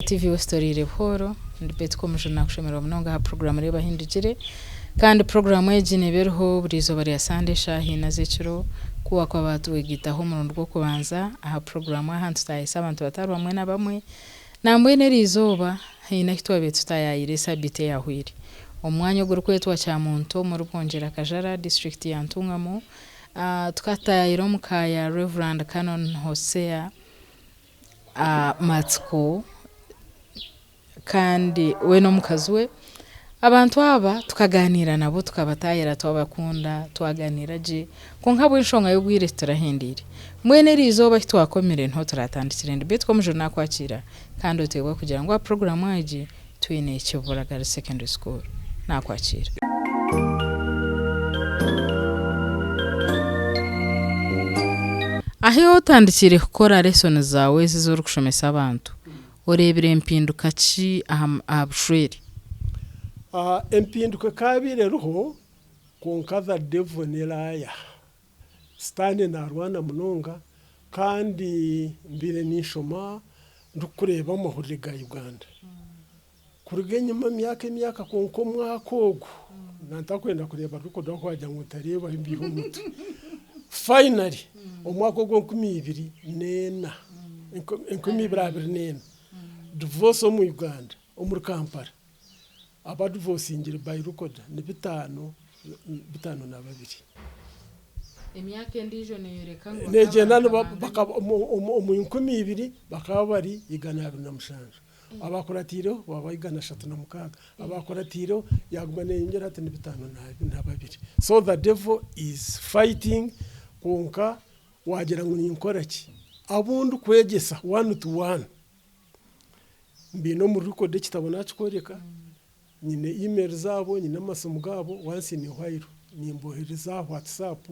TV Wesitoreire Buhooro, ndi Betty Komujuni nakushemererwa munonga aha puroguraamu Reeba Ahindugire. Kandi puroguraamu egi neeba eriho buri izooba rya Sande eshaaha ina z'ekiro. Ku waakuba waatwegaitaho omurundi gw'okubanza aha puroguraamu aha nitutaayisa abantu batari bamwe na bamwe. Nambwenu eri izooba haine ahu twabaire tutaayaayire esabiiti eyaahweire. Omu mwanya ogurikwetwa Kyamuntu omuri Bwongyera Kajara, disiturikiti ya Ntungamo, tukataayaayira omu ka ya Rev. Canon Hosea Matsiko kandi we n'omukazi we. Abantu aba tukaganiira nabo tukabataahira twabakunda twaganiira gye kwonka ahabw'enshonga y'obwire titurahendeire. Mbwenu eri izooba ahu twakomire niho turatandikire ndi beitu Komujuni naakwakiira kandi oteebwa kugira ngu aha puroguraamu egi twine Kibura Girls Secondary School. Naakwakiira. Ahu otandikiire kukora lesson zaawe ezi ezi orikushomesa abantu, oreebire mpinduka ki aha bushwere? Empinduka ekaabaire eriho kwonka the devil ni liar. Sitaane naarwana munonga kandi mbaire ninshoma ndikureeba amahurire ga Uganda. Kuruga enyima emyaka emyaka kwonka omwaka ogu nantakwenda kureeba record ahabw'okugira ngu ntareebaho mbiihe omutwe. Finally omwaka ogw'enkumiibiri n'ena, 2024, divorce omu Uganda omuri Kampala abadivoosingire by record ni bitaano, 52. Emyaka endiijo neeyoreka ngu Neegyenda omu 2000 bakaba bari 127. Abaakuratiireho baaba 306. Abaakuratiireho yaaguma neeyongyera hati ni 52. So the devil is fighting kwonka waagira ngu ninkora ki? Abu ndikwegyesa one to one mbaine omu record ekitabo naakikworeka, nyine email zaabo, nyine amasimu gaabo once in a while nimboherereza aha WhatsApp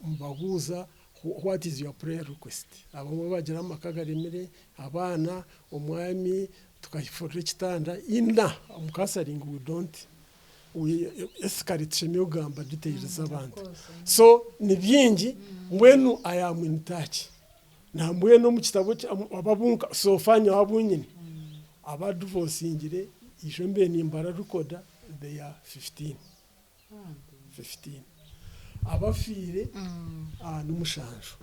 mbabuuza what is your prayer request? Abamwe bagira amaka garemire, abaana, omwami, tukahifurira ekitanda, ina omu counseling we don't we ethically tushemereire kugamba details z'abantu. So ni bingi mbwenu I am in touch. Nambwenu omu kitabo ababunka so far nyowe abu nyine abadivosingire ijo mbaire nimbara record they are 15. 15. Abafiire ni mushanju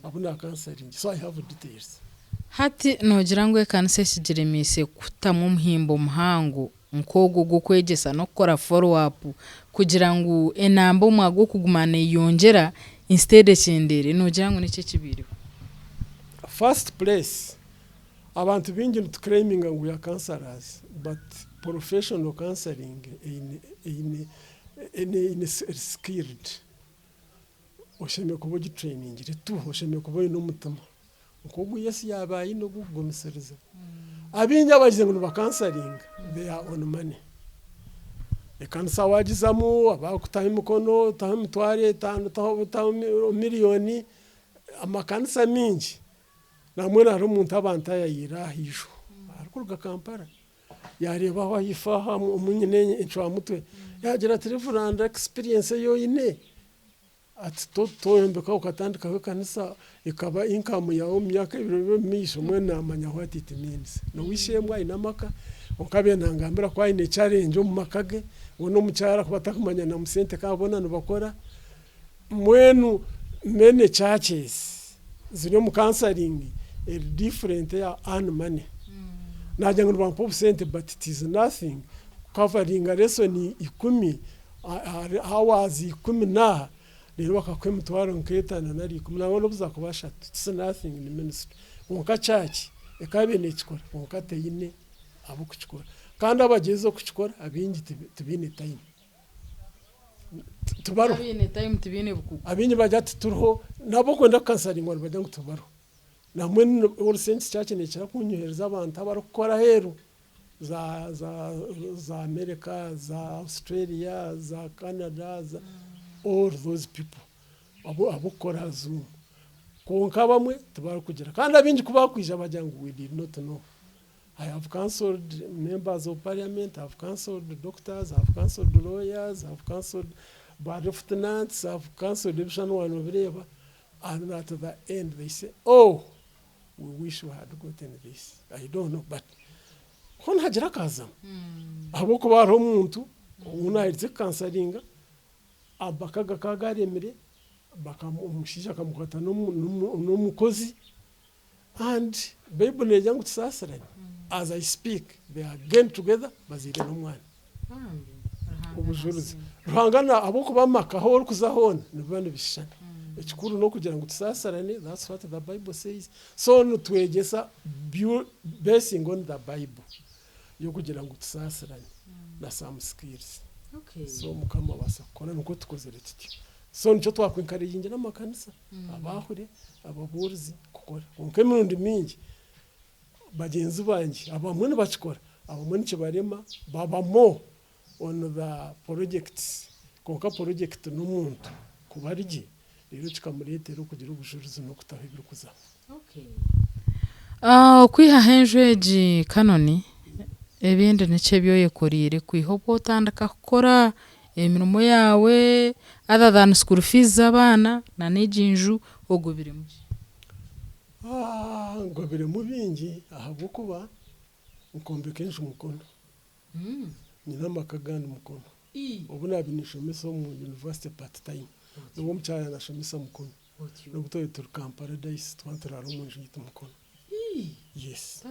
abu naakansaringi so I have details. Hati noogira ngu ekanisa ekigiremeise kutamu omuhimbo muhango nk'ogwo ogw'okwegyesa n'okukora follow up kugira ngu enamba omu ag'okuguma neeyongyera instead ekyendeere, noogira ngu niki ekibaireho? First place, abantu baingi nitu claiminga ngu we are counsellors but professional counselling eine eine eine eri skilled. Oshemereire kuba ogi trainingire tu, oshemereire kuba oine omutima nk'ogu Yesu yaaba aine ogw'okugumisiriza. Abaingi abagize ngu niba counsellinga they are on money. Ekanisa waagizamu abakutaho emikono, taho emitwaro etaano, taho million, amakanisa maingi nambwenu hariho omuntu abantu ayayiire aha ijo arikuruga Kampala yareeba ahu ahifa aha omu nyine encwamutwe yagira ati Reverand experience eyi oyine ati toyombeka okatandikaho ekanisa ekaba income yaawe omu myaka ebiro by'omu maisho mbwenu namanya what it means. N'ow'eishe-emwe aine amaka kwonka abaire nangambira ku aine challenge omu maka ge we n'omukyara ku batakumanya na musente kandi boona nibakora. Mbwenu many churches ziri omu counseling eri different eya earn money. Nagira ngu nibampa obusente but it is nothing kucoveringa lesson ikumi, hours 14 reero bakakuha emitwaro nk'etaano nari ikumi nangwa n'obu zaakuba ashatu it's nothing in ministry. Kwonka church ekaabaire neekikora kwonka teine ab'okukikora. Kandi abagyezize okukikora abaingi tibaine time. Tibariho. Abaine time tibaine bukugu. Abaingi nibagira ati turiho, n'ab'okwenda kukansaringwa nibagira ngu tibariho. Nambwenu All Saints Church neekira kunyohereza abantu abarikukora aheeru za za za America, za Australia, za Canada, za all those people abu ab'okukora aha zoom. Kwonka abamwe tibarikugira. Kandi abaingi ku baakwija bagira ngu we did not know. I have counselled members of parliament, I have counselled doctors, I have counselled lawyers, I have counselled ba lieutenants, I have counselled ebishushani waaba noobireeba and at the end they say oh! We wish we had gotten this. I don't know but hoona hagira akazamu ahabw'okuba hariho omuntu ou naaherize kukansaringa amaka gakaba garemire omushaija akamukwata n'omukozi and Baiburi neegira ngu tusaasirane as I speak they are again together bazaire n'omwana. Obujurizi Ruhanga ahabw'okuba amaka ahu orikuza hoona nibiba nibishushana. Ekikuru n'okugira ngu tusaasirane that's what the bible says. So nitwegyesa basing on the bible y'okugira ngu tusaasirane na some skills. So Mukama abaasa kukora nikwo tukozire tutyo. So nikyo twaku encouragingira amakanisa, abaahuri, ababuurizi kukora. Kwonka emirundi mingi Bagyenzi bangye abamwe nibakikora abamwe nikibarema baba more on the projects kwonka project n'omuntu kuba ari gye reero kikamureetera okugira obujurizi n'okutaho ebirikuzaho. Okwihaho enju egi Canon, ebindi niki ebi oyekoreire kwiha obu otandika kukora emirimo yaawe other than school fees z'abaana na n'egi nju ogobiremu ki? Ngobiremu bingi ahabw'okuba nkombeka enju Mukono. Nyine amaka agandi Mukono. Obu naabaire ninshomesa omu yunivasite part time, n'obu omukyara nashomesa Mukono. N'obu twaba turi Kampala Dice tukaba nituraara omu nju yaitu Mukono. Yes.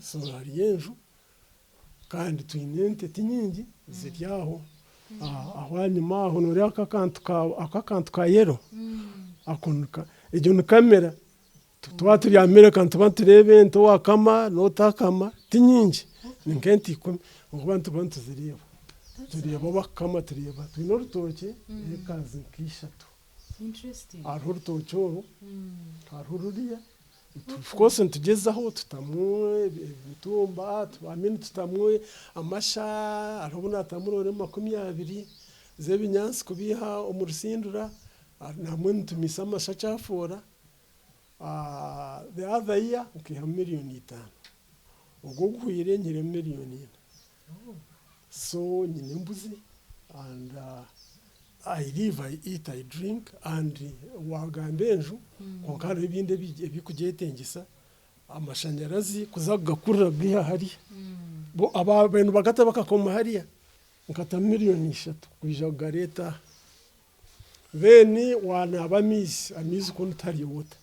So hariyo enju Kandi twine ente ti nyingi ziri aho. Aho ahanyima aho noreeba ako akantu ka ako akantu ka yellow ako nika egyo ni kamera. Twaba turi America nituba nitureeba ente owakama n'otakama ti nyingi ni nk'ente ikumi ahabw'okuba nituba nituzireeba. Tureeba abakukama tureeba twine orutookye ekazi nk'ishatu. Hariho orutookye oru, hariho ruriya, of course nitugyezaho tutamu emitumba, I mean tutamu amasha, hariho obu naatamu roore 20 z'ebinyaatsi kubiiha omu rusindura, nabwo nitumiisa amasha kyafoora, the other year nkaihamu miriyoni 5, ogwo oguhweire nyihiremu miriyoni 4. So nyine embuzi and I live, I eat, I drink and wagamba enju kwonka hariho ebindi ebikugyetengyesa amashanyarazi kuza kugakurura kugaiha hariya. Bo ababaire nibagata bakakoma hariya nkatamu miriyoni 3 kwija kugareeta aha. Then wanaaba amaizi, amaizi kunu tihariyo water.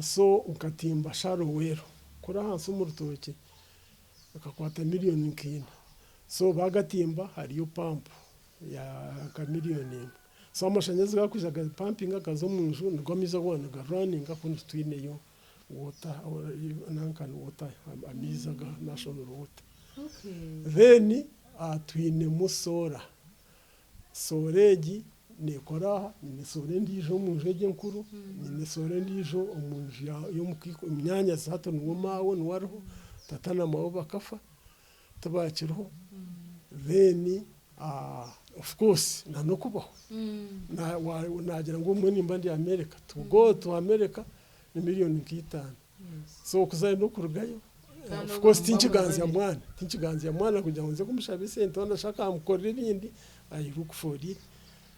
So nkatimba shallow well kuri ahansi omu rutookye ekakwata miriyoni nka ina. So bagatimba hariyo pampu ya nka miriyoni 1. So amashanyarazi gakwija gapampinga gaza omu nju nigo amaizi agu waaba nigarwaninga kunu titwineyo water nanka water amaizi aga national water. Then twinemu solar. Soora egi neekora aha, nyine soora endiijo omu nju egi enkuru, nyine soora endiijo omu nju y'omukaikuru, munyaanyazi hati niwe maawe niwe ariho, tata na maawe bakafa tibaakiriho, then of course na n'okubaho naagira ngu obumwe nimba ndi America, to go to America ni miriyoni nka itaano. So okuzayo n'okurugayo Kandi of course obwo muba muri tinkiganzya babiri. mwana, tinkiganzya mwana kugira ngu nze kumushaba esente waaba nashaka nkamukorera ebindi I look for it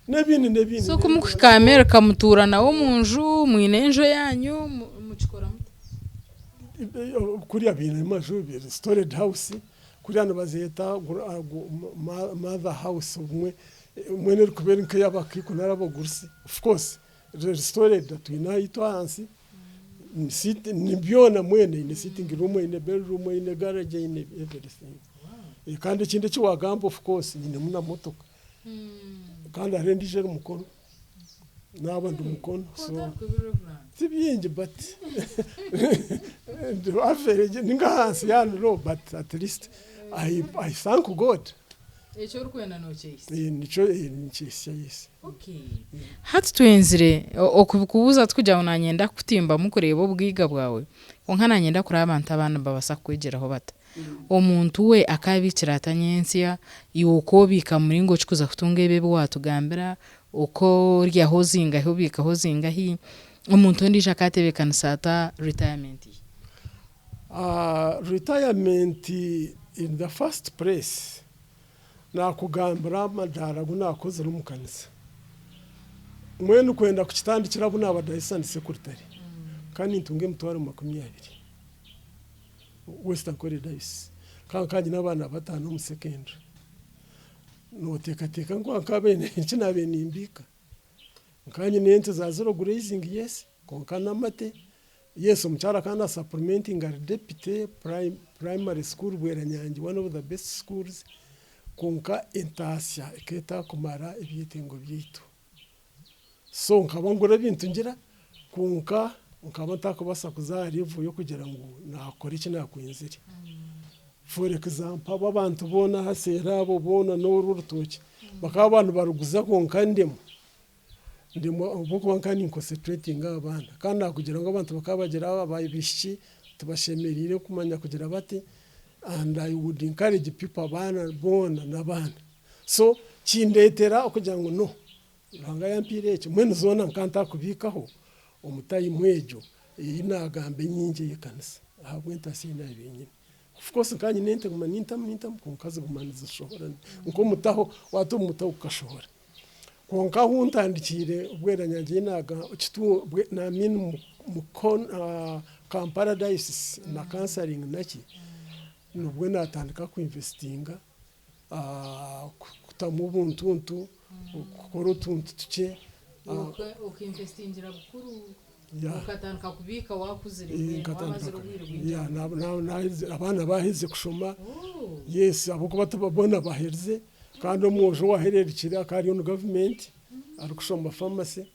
n'ebindi n'ebindi So ku mukuhika America mutuura nawe omu nju, mwine enju eyanyu, mukikora muta? Kuriya baine amaju storage house kuriya nibazeeta mother house obumwe mbwenu erikuba eri nk'ey'abakaikuru nari abagurusi of course Restored twine ahitu ahansi ni byona mwena eine sitting room eine bedroom eine garage eine everything kandi ekindi eki wagamba of course nyinemu na motoka kandi hariho endijo eri Mukono naaba ndi Mukono so ti bingi but ndi average ninga ahansi yani low but at least I thank God. Eki orikwenda nokyehitsya? Nikyo nikyehitsya yes. Hati twenzire okukubuuza tikugira ngu nanyenda kukutimbamu kureeba obugaiga bwawe, kwonka nanyenda kureeba abantu abandi nibabaasa kukwegyeraho bata. Omuntu we akaabiikira ata nyentsya, iwe okoobiika mu muringo ki kuza kutunga ebi ebi waatugambira, oku oryaho zingahi obiikaho zingahi, omuntu ondiijo akaatebeekanisa ata retirement ye? Retirement in the first place Naakugambira amadaara agu naakozire omu kanisa. Mbwenu kwenda kukitandikira abu naaba diocesan secretary. Nkaba nintunga emitwaro 20 West Ankole Diocese. Kandi nkaba nyine abaana bataano omu secondary. Nooteekateeka ngu nkaaba eki naabaire nimbiika? Nkaba nyine ente za zero grazing yes, kwonka n'amate, yes omukyara akaba na supplementinga ari deputy primary school Bweranyangi one of the best schools, kwonka entaasya ekaba etakumara ebyetengo byaitu. So nkaba ngura ebintu ngira kwonka nkaba ntakubaasa kuza aha level y'okugira ngu naakora eki naakwenzire. For example abo abantu boona aha seeri abo boona n'oru orutookye bakaba baaba nibaruguza kwonka ndemwa, ndemwa ahabw'okuba nkaba ni concentratinga aha baana. Kandi naakugira ngu abantu bakaba bagira abaishiki tibashemereire kumanya kugira bati and I would encourage people abaana boona n'abaana. So kindeetera okugira ngu no, Ruhanga yampiire eki, mbwenu zoona nkaba ntakubiikaho omu time egyo ei naagamba enyingi ey'ekanisa ahabw'entaasya ei naabaire nyine. Of course nkaba nyine ente nguma nintamu nintamu kwonka ziguma nizishohora nk'omutaho, waata omu mutaho gukashohora. Kwonka ahu ntandikiire Bweranyangi ei naagamba I mean Kampala diocese na counselling naki, nibwo naatandika ku investinga kutamu obuntuntu, kukora otuntu tukye. Okinvestingira bukuru okatandika kubiika wakuzire mbwenu wamazire obwire bwingi. Abaana baherize kushoma, yes ahabw'okuba boona baherize kandi omwojo owahererukire akaba ari omu gavumenti arikushoma pharmacy.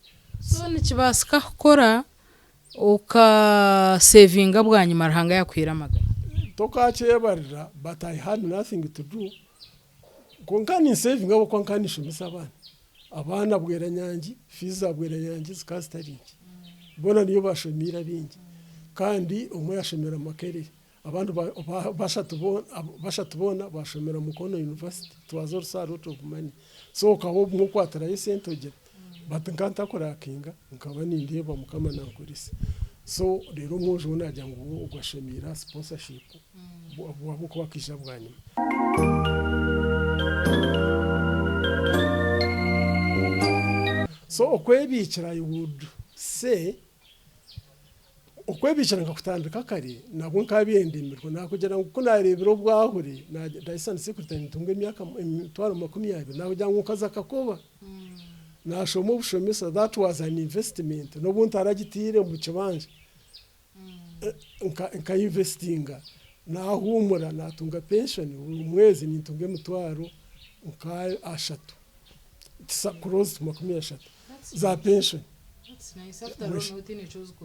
So nikibaasika kukora Okasevinga bwanyima Ruhanga yakuhaire amagara. Tokakyebarira but I had nothing to do kwonka ninsevinga ahabw'okuba nkaba ninshomesa abaana. Abaana Bweranyangi, fees za Bweranyangi zikaba zitari nkye. Boona niyo bashomiire abaingi kandi omwe yashomera Makerere abandi bashatu boona bashomera Mukono University it was also a lot of money so okaba obumwe okwatirayo esente ogira. But nkaba ntakurakinga nkaba nindeeba mukama nankoresa so reero omwojo we nagira ngu ogwo ashemeire aha sponsorship ahabw'okuba akaija bwanyima. So okwebiikira I would say Okwebiikira nkakutandika kare nabwo nkabaire ndemirwe nakugira ngu ku nareebire obwahure ndahisa secretary nintunga emyaka emitwaro 20 nakugira ngu nkaza Kakoba nashoma obushomesa that was an investment nobu ntaragitiire omu kibanja nka investinga nahumura natunga pension buri mwezi nintunga emitwaro nka ashatu close to 30 za pension.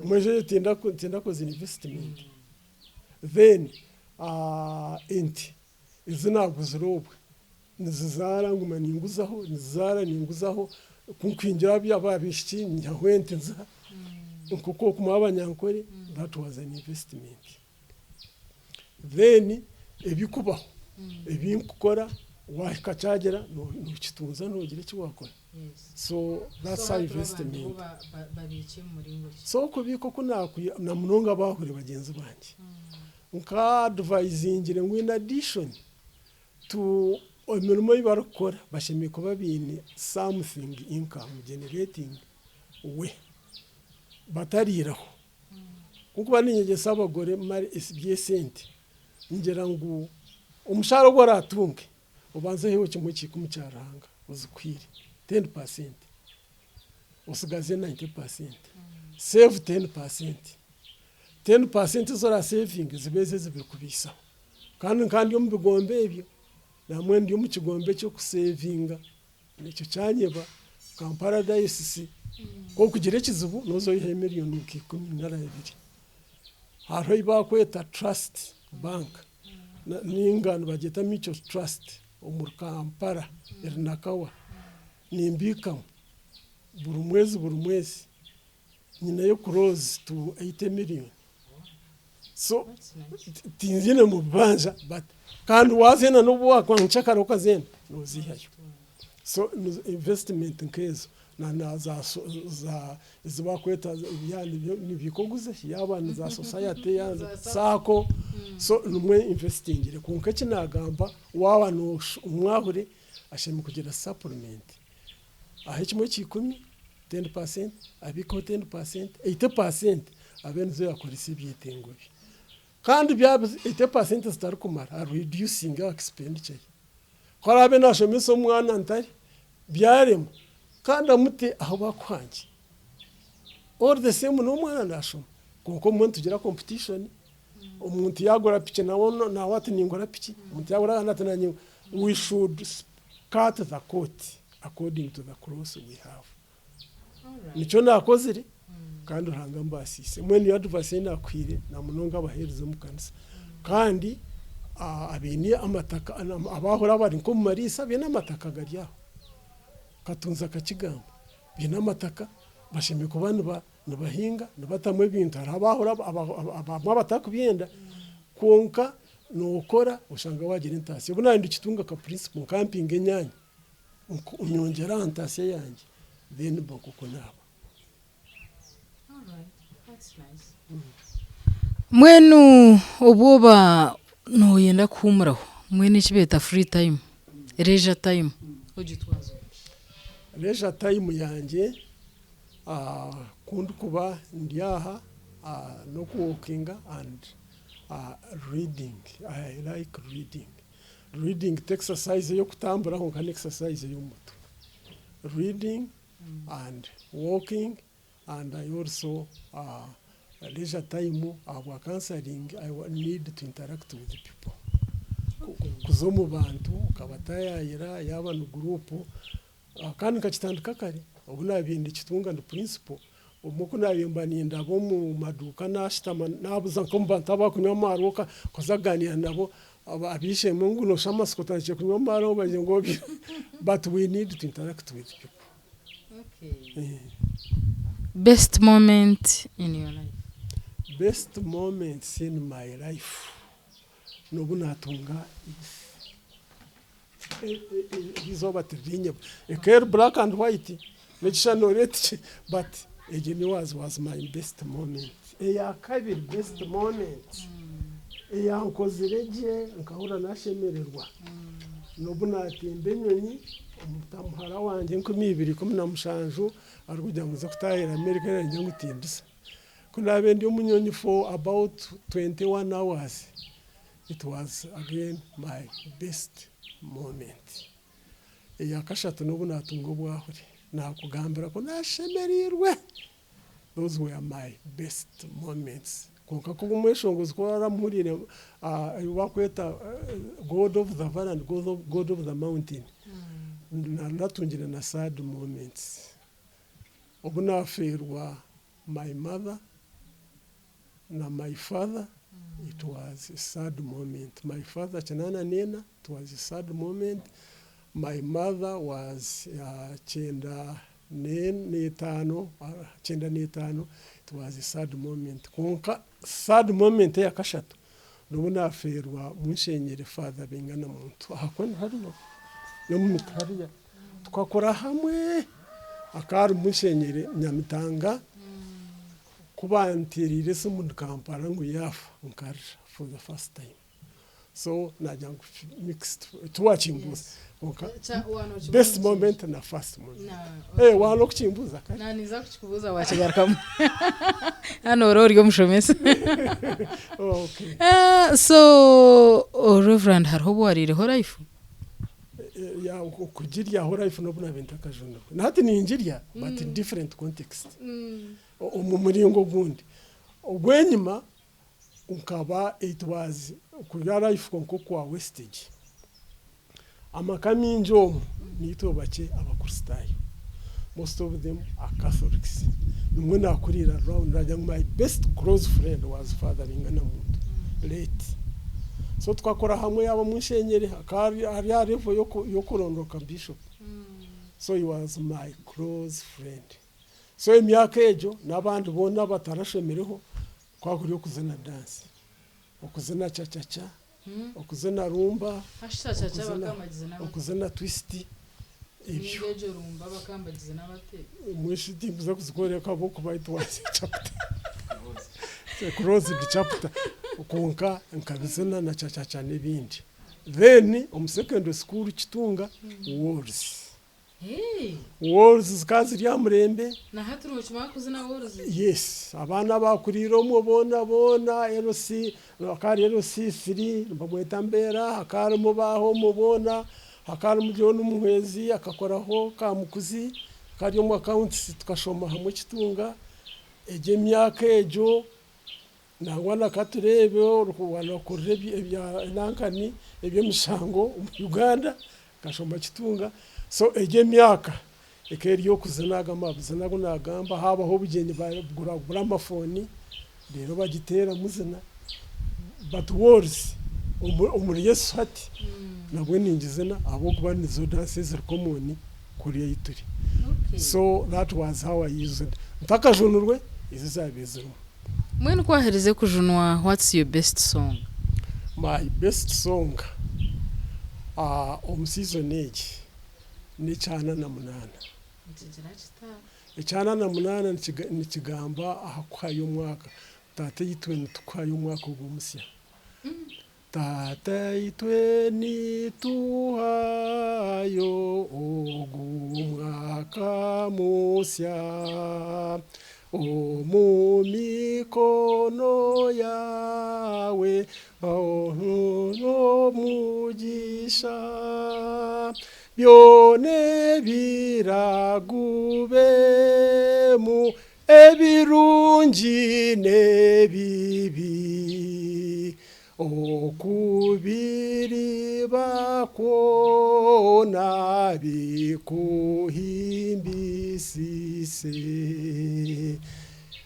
Mbwenu tindakozire investment then ente ezi naguzire obwe nizizaara nguma ninguzaho nizizaara ninguzaho ku nkuhingira abaishiki nyihaho ente nziha nk'oku okumuha abanyankore that was an investment. Then ebikubaho ebi nkukora wahika kyagira nokitunza nogira eki wakora. So that's how investment. So okubiika oku nakwiha namunonga abahuri bagyenzi bangye nka advisingire ngu in addition to emirimo ei barikukora bashemereire kuba baine something income generating way batariiraho. Ku nkuba ninyegyesa abagore eby'esente ngira ngu omushaara ogu oraatunge Obanze oiheho kimwe kya ikumi kya Ruhanga ozikuhaire, ten percent, osigaze ninety percent, save ten percent, ten percent ezi orasevinge zibe ezo ezirikubaisaho. Kandi nkaba ndi omu bigombe ebyo, nambwenu ndi omu kigombe ky'okusevinga, ekyo kyanyeba Kampala Diocese, ku orikugira ekizibu nooza oihayo miriyoni nka ikumi nari abiri. Hariho ei barikweta Trust Bank. Ninga nibagyeta Mutual Trust omuri Kampala eri Nakawa nimbiikamu buri mwezi buri mwezi nyineyo close to 80 million so tinziine mu bibanja but kandi wazenda nobu wakuba nkyakare okazenda nozihayo so investment nkezo na za ezi barikweta nibiika oguze yaaba ni za society yaaba sacco so nimwo investingire kwonka eki naagamba waaba omwahure ashemereire kugira supplement ahe kimwe kya ikumi, 10 percent, abiikeho 10 percent, 80 percent. abe nizo yakoresa ebyetengo bye. Kandi byaba 80% zitarikumara a reducinga expenditure ye. Ku araabe naashomesa omwana ntari, byarema kandi amute ahu baakuhangire. All the same n'omwana naashoma kwonka obumwe nitugira competition, omuntu yaagura piki nawe nawe ati ningura piki, omuntu yaagura akandi ati naanye we should cut the coat according to the cloth we have. Nikyo naakozire kandi Ruhanga ambaasiise. Mbwenu niyo advice ei naakuhaire na munonga abaheereza omu kanisa. Kandi abaine amataka, abaahura abari nk'omu mariisa baine amataka gari aho. Katunzi akakigamba, baine amataka bashemereire kuba nibahinga, nibatamu ebintu. Hariho abaahura abamwe abatakubyenda kwonka nookora oshanga waagira entaasya. Obu naaba nindikitunga nka principle nkampinga enyaanya. Nyongyera aha ntaasya yangye then mba nk'oku naaba. Mbwenu obu oba nooyenda kuhuumuraho, mbwenu eki beeta free time, leisure time, ogitwaza ota? Leisure time yangye ku ndikuba ndi aha n'okuwokinga and reading, I like reading. Reading ti exercise ey'okutambura kwonka ni exercise ey'omumutwe. Reading and walking and I also leisure time ahabwa counselling I need to interact with people. Kuza omu bantu okabatayaayira yaaba ni group Kandi nkakitandika kare obu naabaire nikitunga ndi principal, obumwe ku naabaire mba nindaba omu maduuka naashutama naabuza nk'omu bantu abarikunywa amaarwa okaza kugaaniira nabo ab'eishe-emwe ngu nooshusha amatsiko otandikire kunywa amaarwa bagire ngu but we need to interact with people. Best moment in your life? Best moments in my life n'obu naatunga Eizooba tiririnyebwa. Ekaba eri black and white n'ekishushani nooreeba oti but egyo niyo was was my best moment. Eya kabiri best moment eyankozire gye nkahurira nashemererwa n'obu naatimba enyonyi muhara wangye 2017 arikugira ngu nze kutaahirira America nangye ngu tindisa. Ku naabaire ndi omu nyonyi for about 21 hours It was again my best moment. Eya kashatu n'obu naatunga obwahure, naakugambira ku naashemereirwe. Those were my best moments. Kwonka ku omweshongozi ku oramuhuriire ou barikweta God of the valley and God of the mountain, naatungire na sad moments. Obu naafeerwa my mother na my father it was a sad moment my father kinaana neena it was a sad moment my mother was kyenda neetaano kyenda neetaano it was a sad moment kwonka sad moment eyakashatu n'obu naafeerwa munshenyere father Bingana Muntu ahakuba ni hariya n'omu miti hariya tukakura hamwe akaba ari munshenyere Nyamitanga. Ku banteereire esimu ndi Kampala ngu yaafa nkarira for the first time. So naagira ngu mixed tiwaakimbuuza kwonka best moment na first moment. Eh waaba n'okukimbuuza kare. Naninza kukikubuuza waakigarukamu. Hanu ora ori omushomesa. Okay. So Reverend hariho obu wariireho life? Ya okugiryaho life n'obu naabaire ntakajunirwe. Na hati ningirya but in different context. Omu muringo ogundi. Ogw'enyima nkaba it was kurya life kwonka okwa wastage. Amaka maingi omu niitwe bakye Abakristaayo. Most of them are Catholics. Nimwo naakuriire around naagira ngu my best close friend was Father Bingana Muntu late. So tukakora hamwe yaaba omunshenyere akaba ari aha level y'okurondoka Bishop. So he was my close friend. So emyaka egyo n'abandi boona abatarashomireho kukaba kuri okuzina dance, okuzina chachacha, okuzina rumba, okuzina twist ebyo. Mbwenu tinkuza kuzikworeka ahabw'okuba it was a chapter, a closed chapter kwonka nkabizina na chachacha n'ebindi. Then omu secondary school Kitunga, walls. Walls zikaba ziri aha murembe. Na hati nokimanya kuzina walls? Yes, abaana abakuriire omwo boona boona LC, hakaba hariyo LC3 nibamweta Mbeera, hakaba harimu ba Homo boona, hakaba harimu John Muhwezi akakoraho Kamukuzi, akaba ari omu accounts tukashoma hamwe Kitunga, egyo emyaka egyo Nangwa na katureebe orikukurira ebya nankani eby'emishango omu Uganda akashoma kitunga. So egyo emyaka ekaba eri ey'okuzina ago amazina agu nagamba habaho obugyenyi bagura amafoni reero bagiteeramu zina but walls omuri Yesu hati nabwo ningizina ahabw'okuba nizo dance eziri common kuriya ahi turi. So that was how I used ntakajunirwe ezo ezabaire zirimu. Mbwenu ku waherize kujunwa what's your best song? My best song omu season egi n'ekyana na munaana. Nikigira kita? Ekyana na munaana nikigamba aha kuhayo omwaka. Tataitwe nitukuhayo omwaka ogu omusya. Tataitwe nituhayo ogu mwaka musya omu mikono yaawe omugisha byona ebiragubemu ebirungi n'ebibi. Oku biriba kwona bikuhimbisise.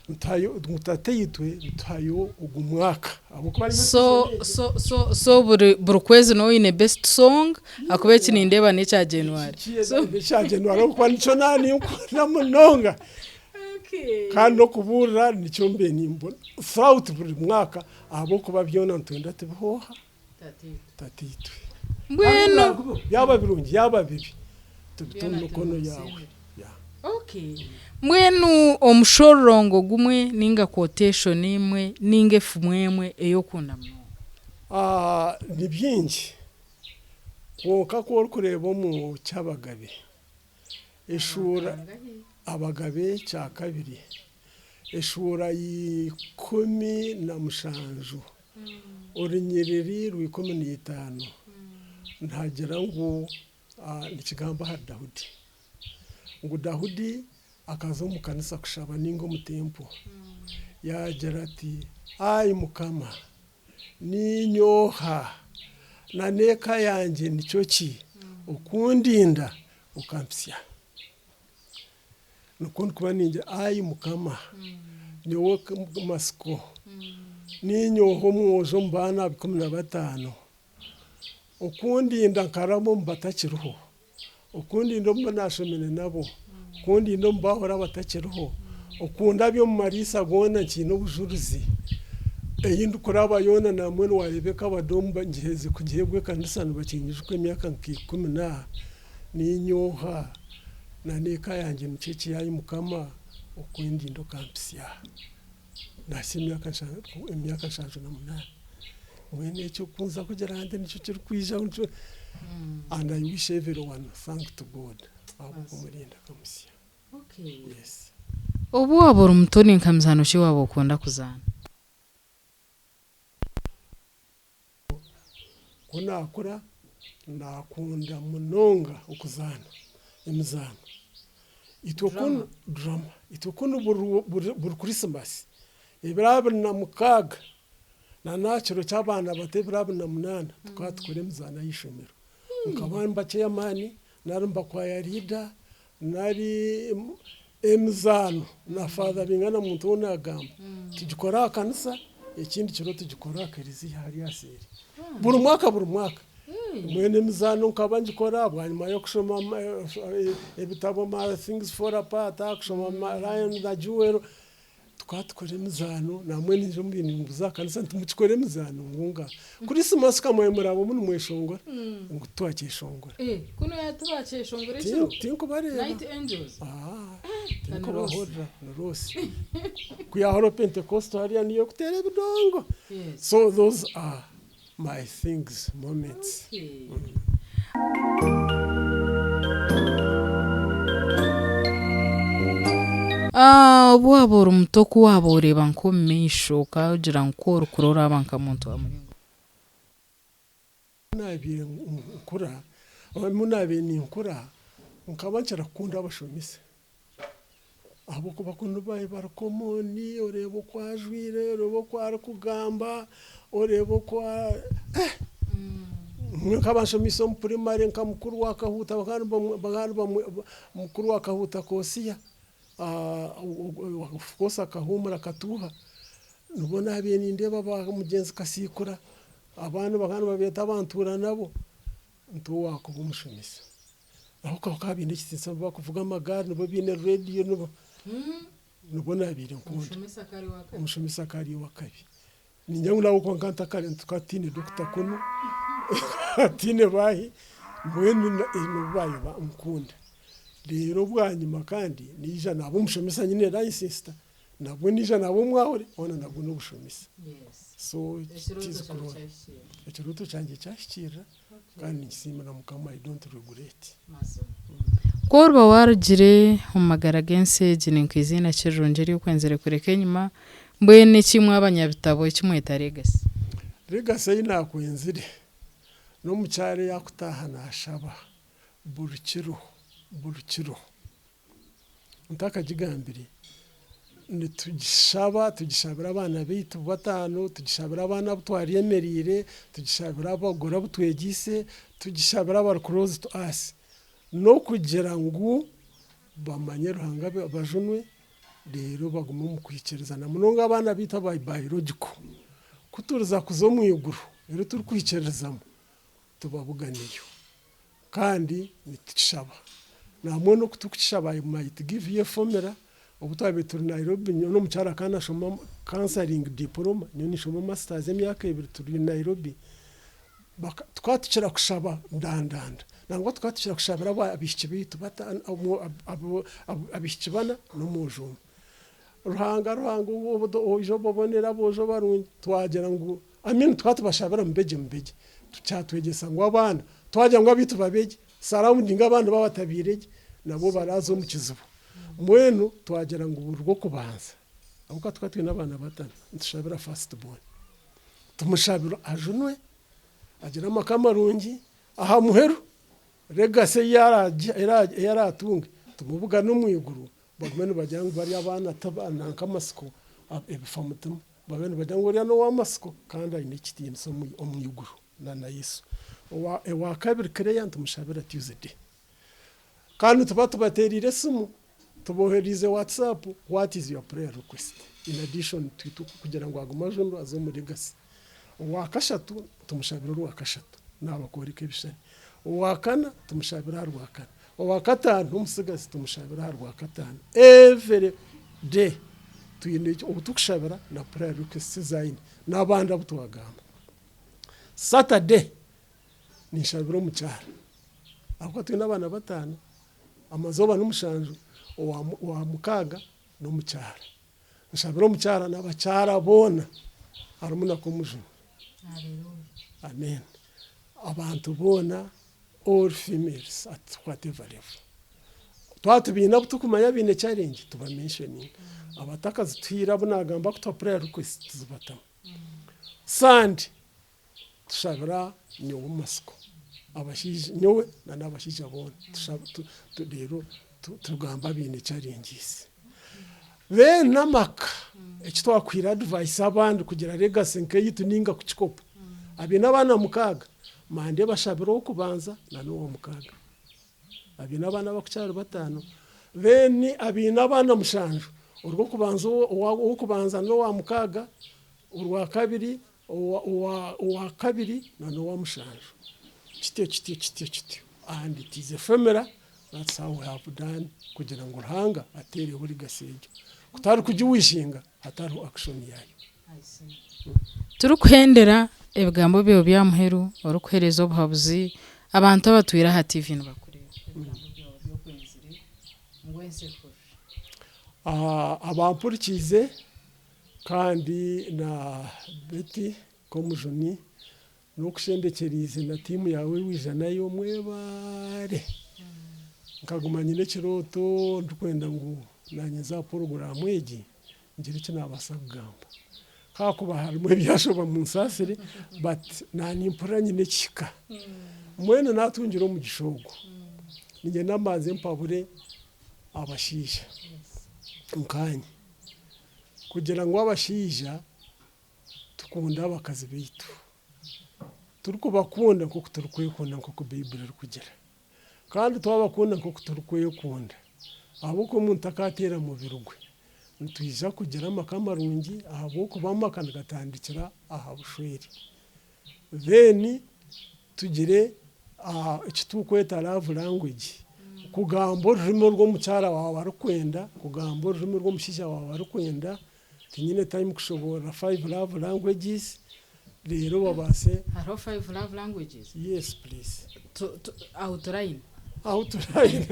Ngu Tataitwe nituhayo ogu mwaka ahabw'okuba niyo So season egyo. so so so buri buri kwezi nooba oine best song ahakuba eki nindeeba n'ekya January. So N'ekya January ahabw'okuba nikyo naaninkunda munonga. Kandi n'okubuurira nikyo mbaire nimbona throughout buri mwaka Ahabw'okuba byona nitwenda tubihooha Tataitwe. Mbwenu. Yaaba birungi, yaaba bibi, tubite omu mikono yaawe. Mbwenu omushororongo gumwe ninga quotation emwe ninga efumu emwe ei okunda munonga? Ni bingi, kwonka ku orikureeba omu ky'Abagabe, eshuura Abagabe kyakabiri. Eshuura ya 17, orunyiriri rwa 15 nihagira ngu nikigamba ahari Daudi, ngu Daudi akaza omu kanisa kushaba ninga omu tempo, yaagira ati, Ai Mukama, niinye oha, na n'eka yangye nikyo ki, okundinda okampitsya aha? Nikwo ndikuba ningira, Ai Mukama, nyowe matsiko, niinye oha omwojo omu baana 15, okundinda nkaraba omu batakiriho, okundinda omu bu naashomire nabo, okundinda omu baahura abatakiriho, okundabya omu mariisa goona nkiine obujurizi, ei ndikuraba yoona nambwenu waareeba eka abadomu ngiherize kugiheebwa ekanisa nibakinyijuka emyaka nka ikumi na. Niinye oha, na n'eka yangye nikyo eki, ai Mukama, okwendinda okampitsya aha? Nahitsya emyaka 78. Mbwenu ekyo ku nza kugira nti nikyo kirikwija nikyo and I wish everyone thank to God ahabw'okumurinda akamuhitsya. Yes. Obu waaba ori muto ni nka mizaano ki ei waaba okunda kuzaana? Ku naakura, naakunda munonga okuzaana emizaano. Itwe kunu, drama, itwe kunu buri kurisimasi, ebiro 26 na n'aha kiro ky'abaana bato ebiro 28, tukaba tukora emizaano aha ishomero. Nkaba mba chairman nari mba choir leader nari emizaano na Father Bingana Muntu ou naagamba, tugikora aha kanisa, ekindi kiro tugikora aha kereziya hariya seeri. Buri mwaka buri mwaka. Mbwenu emizaano nkaba ngikora bwanyima y'okushoma ebitabo Things Fall Apart, kushoma Lion the Jewel, Tukaba tukora emizaano nambwenu ningira omu nimbuza aha kanisa nti mukikora emizaano ngu ngaaha. Kurisimasi ka mwaba muraabamu nimweshongora ngu titwakyeshongora. Kunu yaaba tibakyeshongora ekiro? Tinkubareeba. Night Angels? Tinkubahurira ni Rose. Ku yaahura Pentekosto hariya niyo erikuteera ebidongo. So those are my things, moments. Obu waaba ori muto ku waaba oreeba nk'omu maisho okagira ngu ku orikura oraaba nka muntu wa muringo ki? Ku naabaire nkura, obu naabaire ninkura nkaba nkira kukunda abashomesa ahabw'okuba ku baabaire bari common oreeba oku ajwaire, oreeba oku arikugamba, oreeba oku Mbwenu nkaba nshomiise omu primary nka mukuru wa Kahuuta bakaba nibamwe mukuru wa Kahuuta Kosiya of course akahuumura akatuuha, nibwo naabaire nindeeba ba mugyenzi Kasiikura abandi bakaba nibabeeta abantuura nabo nti owaakuba omushomesa. Aho bakaba baine ekitiinisa bakuvuga amagaari nibo baine rediyo nibo nibwo naabaire nkunda. Omushomesa akaba ari ow'akabi. Niinyija ngu nawe kwonka ntakare tukaba tutaine dokita kunu, tutaine baahi, mbwenu nibo baabaire bankunda. Reero bwanyima kandi naija naaba omushomesa nyine licence nabwo naija naaba omwahuri hoona nabwo n'obushomesa. So it is glory. Ekirooto kyangye kyahikiirira kandi ninkisiimira Mukama I don't regret. Ku oriba waarugire omu magara g'ensi egi ninkwija ki rirungi eri okwenzire kureka enyima? Mbwenu eki imwe abanyabitabo eki mweta legacy? Legacy ei naakwenzire n'omukyara ei akutaaha naashaba buri kiro buri kiro. Ntakagigambire, nitugishaba tugishabira abaana baitu bataano, tugishabira abaana abu twaryemereire, tugishabira abagore abu twegyeise, tugishabira abari close to us n'okugira ngu bamanye Ruhanga bajunwe reero bagume omu kwikiriza na munonga abaana baitu aba biological. Ku turiza kuza omu iguru eri turikwikiririzamu tubabuganeyo kandi nitukishaba. Nambwenu oku turikukishaba I might give you a formula, obu twabaire turi Nairobi nyowe n'omukyara akaba nashoma counselling diploma nyowe ninshoma masters emyaka ebiri turi Nairobi, Tukaba tukira kushaba ndandanda. Nangwa tukaba tukira kushabira abaishiki baitu abaishiki bana n'omwojo omwe. Ruhanga Ruhanga oije obabonere aboojo barungi. Twagira ngu I mean tukaba tubashabira mubegye mubegye. Kyatwegyesa ngu abaana twagira ngu abaitu babegye, surrounding abandi baaba batabaire gye nabo baraaza omu kizibu. Mbwenu twagira ngu buri rw'okubanza ahabw'okuba tukaba twine abaana bataano nitushabira first born. Tumushabire ajunwe, agire amaka marungi, aha muheru legacy ei araatunge tumubugane omu iguru bagume nibagira ngu bari abaana nanka amatsiko ebifa mutima babe nibagira ngu oriya n'ow'amatsiko kandi aine ekitiinisa omu iguru na Yesu. Owa kabiri Claire nitumushabira Tuesday kandi nituba tubateereire esimu Tubohereize WhatsApp what is your prayer request in addition to kugira ngu agume ajunwe aze omu legacy. Owakashatu tumushabire orwakashatu naaba kworeka ebishushani. Owakana tumushabire aha rwakana. Owakataano omutsigazi tumushabire aha rwakataano. Every day twine ou tukushabira na prayer request ezi aine n'abandi abu twagamba. Saturday ninshabira omukyara ahabw'okuba twine abaana bataano. Amazooba n'omushanju, owa mukaaga n'omukyara. Nshabire omukyara n'abakyara boona harimu na Komujuni. Amen. Abantu boona all females at whatever level. Twaba tubaine abu turikumanya abaine challenge tuba mentioninga. Abatakazituhaire abu naagamba kutuha prayer request tuzibatamu. Sunday Tushabira nyowe matsiko abashaija nyowe na n'abashaija boona reero tugamba abaine challenges. Then amaka eki twakuhaire advice abandi kugira legacy nk'eyaitu ninga kukikopa abaine abaana mukaaga Monday bashabire ow'okubanza na n'owamukaaga. Abaine abaana abakukyari bataano then abaine abaana mushanju orw'okubanza ow'okubanza n'owamukaaga orwakabiri Owa kabiri na n'owa mushanju. Kityo kityo kityo kityo and it is a formula that's how we have done kugira ngu Ruhanga ateereho legacy egyo. Ku tarikugiwishinga hatariho action yaayo. Turikuhendera ebigambo byawe bya muheru orikuhereza obuhabuzi abantu abatwire aha TV nibakureeba. Ebigambo byawe ebi okwenzire ngu ensi ehurire. Abampurikiize Kandi na Betty Komujuni n'okushendekyereize na tiimu yaawe ei waija nayo mwebare. Nkaguma nyine ekirooto ndikwenda ngu. Naanye nze aha poroguraamu egi ngire eki naabaasa kugamba. Ku hakuba harimu ebyashoba munsaasire but naanimpurira nyine ekihika. Mbwenu naatungire omugisha ogu, niinyenda mbanze mpabure abashaija nkaanye kugira ngu abashaija tukunde abakazi baitu. Turikubakunda nk'oku turikwekunda nk'oku Baiburi erikugira. Kandi twabakunda nk'oku turikwekunda, ahabw'okuba omuntu takaateera mubiri gwe, nitwija kugira amaka marungi ahabw'okuba amaka nigatandikira aha bushwere. Then tugire eki turikweta love language, kugamba orurimi oru omukyara waawe arikwenda, kugamba orurimi oru omushaija waawe arikwenda, tinyine time kushoboorora five love languages, reero babaase. Hariho five love languages? Yes please. Outline. Outline.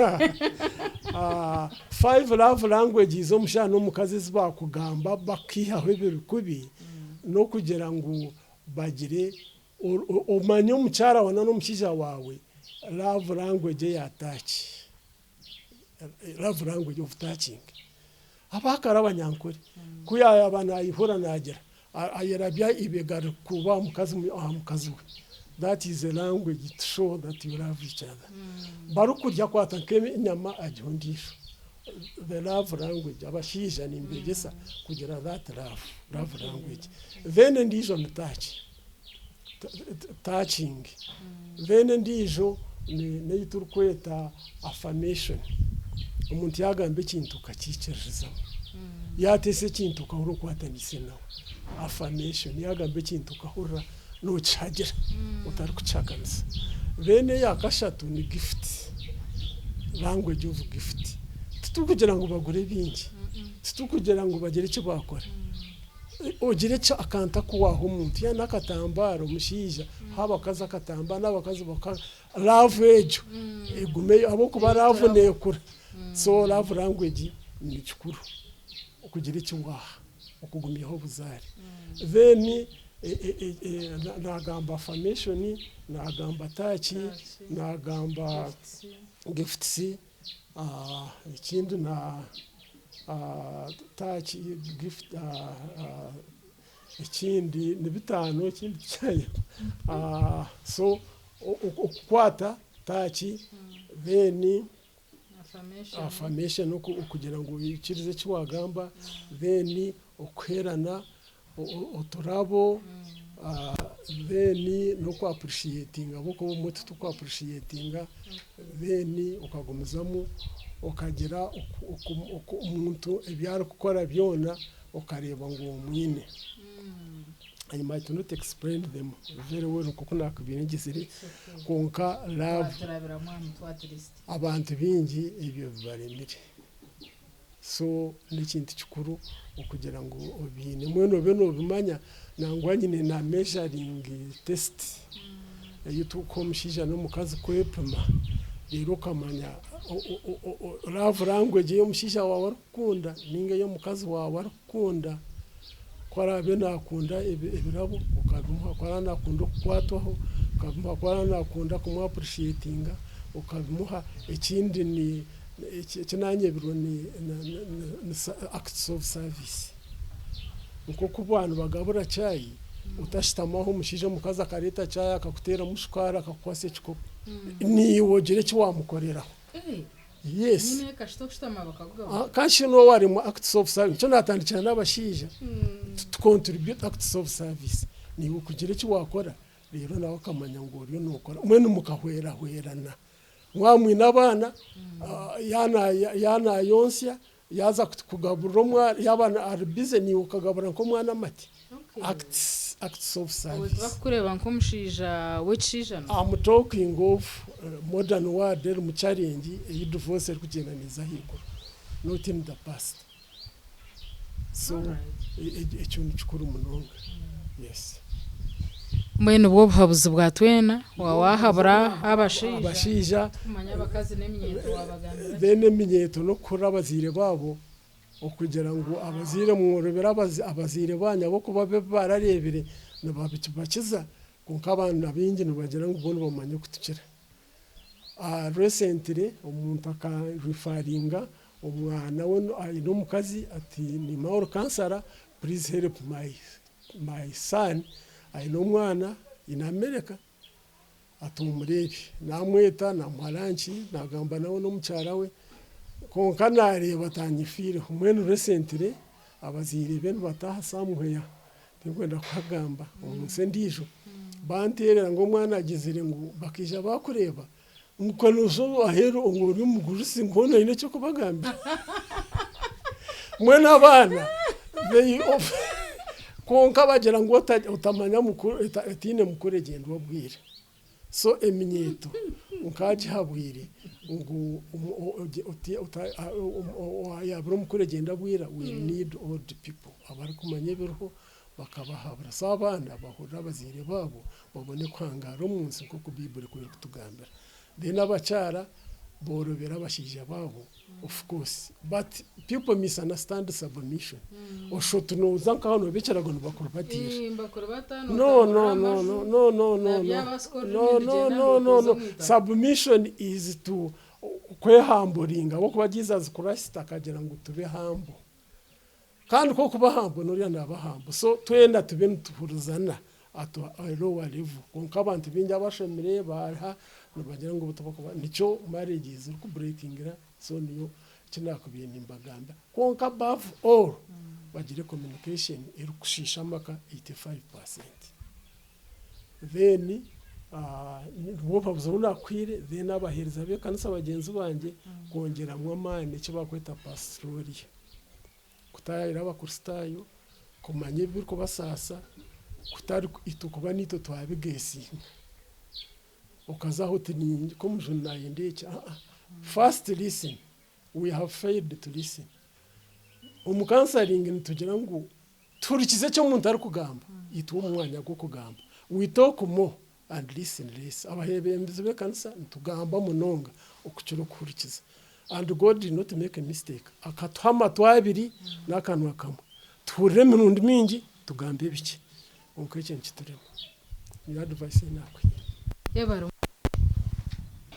Five love languages omushaija n'omukazi ezi baakugamba bakaihaho ebiri kubi n'okugira ngu bagire omanye omukyara waawe n'omushaija waawe love language eya touch. Love language of touching. Abaakare Abanyankore ku yaaba naayihura naagira ayerabya eibega rikuuba aha mukazi we. That is a language to show that you love each other. Barikurya akwata nk'enyama agiha ondiijo. The love language abashaija nimbeegyesa kugira that love, love language. Then endiijo ni touch, touching. Then endiijo n'ei turikweta affirmation. Omuntu yaagamba ekintu okakiikiririzamu. Yaateesa ekintu okahurira okwataniise nawe. Affirmation, yaagamba ekintu okahurira nookihagira otarikukihakanisa. Then eya kashatu ni gift, language of gift. Titurikugira ngu bagure bingi, titurikugira ngu bagire eki baakora. Ogire eki akantu aku waaha omuntu, yaaba n'akatambaara omushaija ha abakazi akatambaara n'abakazi bakaha, love egyo egumeyo ahabw'okuba love neekura. So love language ni kikuru okugira eki waaha okugumyaho obuzaare. Then naagamba affirmation, naagamba touch, naagamba gifts, Ekindi na touch gift ekindi ni bitaano ekindi tikyayebwa so okukwata touch then affirmation okugira ngu oikirize eki wagamba then okuherana oturabo then n'oku appreciatinga ahabw'okuba obumwe tituku appreciatinga then okagumizamu okagira omuntu ebi arikukora byona okareeba ngu omwine. I might not explain them very well nk'oku naakubaire ngizire kwonka love abantu baingi ebyo bibaremire. So n'ekintu kikuru okugira ngu obiine mbwenu obe nobimanya nangwa nyine na measuring test ei turikuha omushaija n'omukazi kwepima reero okamanya love language ei omushaija waawe arikukunda ninga ei omukazi waawe arikukunda. Ku araabe naakunda ebirabo okabimuha, ku araabe naakunda okukwatwaho okabimuha, ku araabe naakunda kumu appreciatinga okabimuha. Ekindi ni Eki naanyebirwe ni acts of service. Nk'oku baaba nibagabura chai, otashutama aho omushaija omukazi akareeta chai akakuteeramu shukaari akakukwatsa ekikopo, naiwe ogira eki waamukoreraho. Yes. Kandi shi n'obu harimu acts of service, nikyo naatandikira n'abashaija, to contribute acts of service. Naiwe kugira eki waakora, reero nawe akamanya ngu oriyo nookora, mbwenu mukahwerahwerana. Mwaba mwine abaana, yaaba naayontsya, yaaza kugaburira omwana, yaaba ari bize naiwe okagabura nk'omwana amate. Acts, acts of Obwo service. tibakukureeba nk'omushaija w'ekishaijano? I'm talking of modern world erimu challenge ei divorce erikugyenda neeza ahaiguru not in the past. So ekyo nikikuru munonga. Yes. Mbwenu obwo obuhabuzi bwa twena wawahabura abashaija. Abashaija. Tikumanya abakazi n'eminyeeto wabagambira ki? Then eminyeeto n'okuhurira abazaire baabo okugira ngu abazaire mworobere abazaire banyu ahabw'okuba bo ebi barareebire nibabibakiza kwonka abaana baingi nibagira ngu bo nibamanya okutukira. Recently omuntu aka referringa. Omwana we aine omukazi ati niimawe ori kansara please help my son aine omwana in America ati omureebe. Namweta namuha lunch nagamba nawe n'omukyara we kwonka nareeba tanyifiireho mbwenu recently abazaire be nibataaha somewhere tinkwenda kuhagamba omunsi endiijo banteerera ngu omwana agizire ngu bakaija bakureeba Ngu ka nooza aheeru ngu ori omugurusi ngu hoona oine eky'okubagambira. Mbwenu abaana they kwonka bagira ngu otamanya mukuru otaine mukuru egyendwa obwire. So eminyeeto nkagihabwire ngu yaabura omukuru egyenda bwira we need old people abarikumanya ebiriho bakabahabura. So abaana bahurire abazaire baabo babone kuhangaara omu nsi nk'oku Baiburi ku erikutugambira. Then abakyara boorobera abashaija baabo of course but people misunderstand submission. Oshusha oti nooza nkaho nooba ekirago nibakurubatiira. No no no no no no no no no no no no submission is to kwehamburinga ahabw'okuba Jesus Christ akagira ngu tube humble. Kandi ku orikuba humble n'oriya naaba humble. So twena tube nituhurizana at a lower level. Kwonka abantu baingi abashomire bariha nibagira ngu tibakuba nikyo marriages ziriku breakingira so niyo eki naakubaire nimbagambira. Kwonka above all bagire communication erikushiisha amaka 85%. Then nibwo buhabuzi obu naakuhaire then abaheereza b'ekanisa bagyenzi bangye kwongyeramu amaani eki barikweta pasitoria. Kutaayaayira Abakristaayo, kumanya ebirikubasaasa kutari itwe kuba niitwe twabigeesinga. Okaza aho oti niinye nk'omujuni naayenda eki, aa first listen, we have failed to listen. Omu counselling nitugira ngu Tuhurikize eki omuntu arikugamba itwe omu mwanya gw'okugamba. We talk more and listen less. Abaheebembezi b'ekanisa nitugamba munonga okukira okuhurikiza. And God did not make a mistake. Akatuha amatu abiri n'akanwa kamwe. Tuhurire emirundi mingi, tugambe bikye. Kwonka ekyo nikiturema. Niyo advice ei naakuhaire. Yebare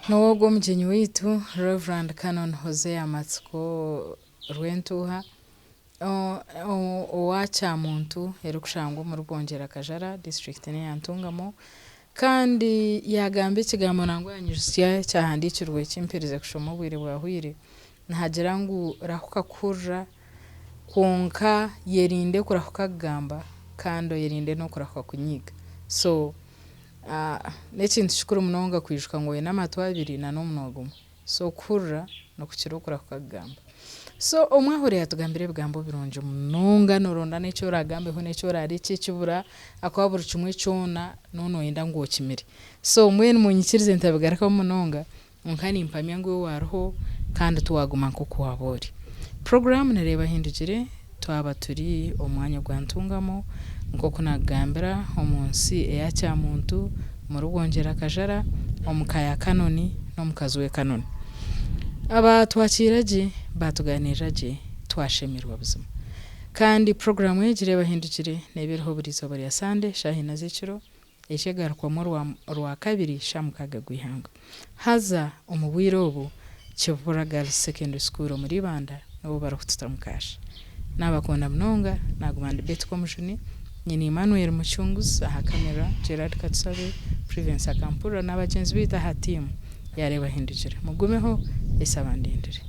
N'ow'ogwo omugyenyi waitu Rev. Canon Hosea Matsiko Rwentuuha. Owa Kyamuntu erikushangwa omuri Bwongyera Kajara disiturikiti n'eya Ntungamo kandi yaagamba ekigambo nangwa yaanyijutsya ekyahandiikirwe eki mperize kushoma obwire bwahweire nihagira ngu rahuka kuhurira kwonka yerinde kurahuka kugamba kandi oyerinde n'okurahuka kunyiiga so n'ekintu kikuru munonga kwijuka ngu oine amatu abiri n'omunwa gumwe. So okuhurira nikukira okurahuka kugamba. So omwahuri yatugambira ebigambo birungi munonga noronda n'eki oragambeho n'eki orarekye ekibura ahakuba buri kimwe kyona noba noyenda ngu okimire. So mbwenu munyikirize ntabigarukamu munonga kwonka nimpamya ngu iwe wariho kandi tiwaguma nk'oku waba ori. Puroguraamu nereeba ehindukire twaba turi omu mwanya gwa Ntungamo nk'oku nakugambira omu nsi eya Kyamuntu omuri Bwongyera Kajara omu ka ya Kanoni n'omukazi we Kanoni. Abaatwakiira gye baatugaaniirira gye twashemerwa buzima. Kandi puroguraamu egi reeba ehindukire neeba eriho buri izooba rya Sande shaaha ina z'ekiro Ekyegarukwamu Orwakabiri Shamukaaga gw'eihangwe. Haza omu bwire obu Kibura Girls Secondary School omuri Ibanda nibo barikututa omu kaasha. Nabakunda munonga, naguma ndi Betty Komujuni, nyine Emmanuel Mucunguzi aha camera, Gerard Katusabe, Privence Akampurira nabagyenzi beitu aha tiimu ya Reeba Hindukire. Mugumeho, Yesu abandindire.